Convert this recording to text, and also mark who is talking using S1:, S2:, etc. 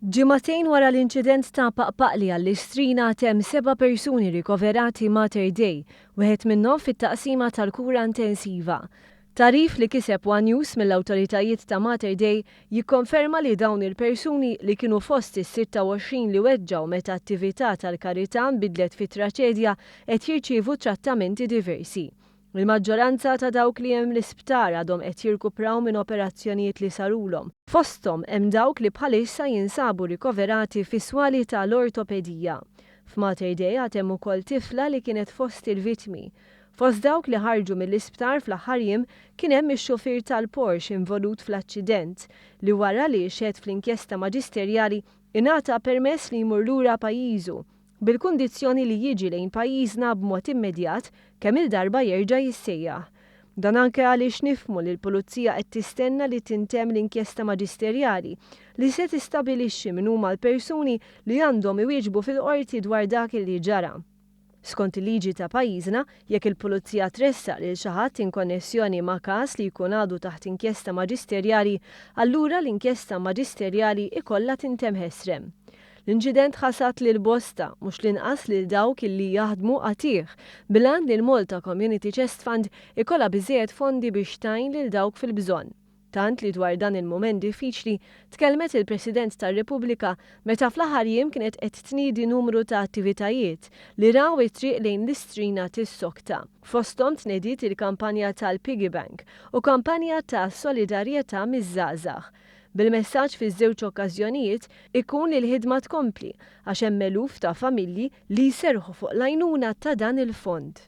S1: Ġimagħtejn wara l-inċident ta' Paqpaqli għall-Istrina għad hemm seba' persuni rikoverati Mater Dei, wieħed minnhom fit-taqsima tal-kura intensiva. Tagħrif li kiseb one News mill-awtoritajiet ta' Mater Dei jikkonferma li dawn il-persuni li kienu fost is-26 li weġġgħu meta attività tal-karità nbidlet fi traċedja qed jirċievu trattamenti diversi. Il-maġġoranza ta' dawk li hemm l-isptar għadhom qed jirkupraw minn operazzjonijiet li sarulhom. Fosthom hemm dawk li bħalissa jinsabu rikoverati fi swali ta' l-ortopedija. F'Mater Dei għad hemm ukoll tifla li kienet fost il-vittmi. Fost dawk li ħarġu mill-isptar fl-aħħar jiem kien hemm ix-xufier tal-Porsche involut fl-aċċident, li wara li xehed fl-inkjesta maġisterjali ingħata permess li jmur lura pajjiżu. bil-kundizzjoni li jiġi lejn pajjiżna b'mod immedjat kemm-il darba jerġa' jissejjaħ. Dan anke għaliex nifhmu li l-Pulizija qed tistenna li tintemm l-inkjesta maġisterjali li se tistabilixxi min huma l-persuni li għandhom iwieġbu fil-Qorti dwar dak li ġara. Skont il-liġi ta' pajjiżna, jekk il-Pulizija tressaq lil xi ħadd in konnessjoni ma' każ li jkun għadu taħt inkjesta maġisterjali, allura l-inkjesta maġisterjali ikollha tintemm ħesrem. L-inċident ħasad lil bosta, mhux l-inqas lil dawk illi jaħdmu qatigħ, bil-għan li l-Malta Community Chest Fund ikollha biżżejjed fondi biex tgħin lil dawk fil-bżonn. Tant li dwar dan il-mument diffiċli tkellmet il-President tar-Repubblika meta fl-aħħar jiem kienet qed tniedi numru ta' attivitajiet li raw it-triq lejn l-Istrina tissokta. Fosthom tnediet il-kampanja tal-Piggy Bank u kampanja ta' solidarjetà miż-żgħażagħ. Bil-messaġġ fiż-żewġ okkażjonijiet ikun li l-ħidma tkompli għax hemm eluf ta' familji li jserrħu fuq l-għajnuna ta' dan il-fond.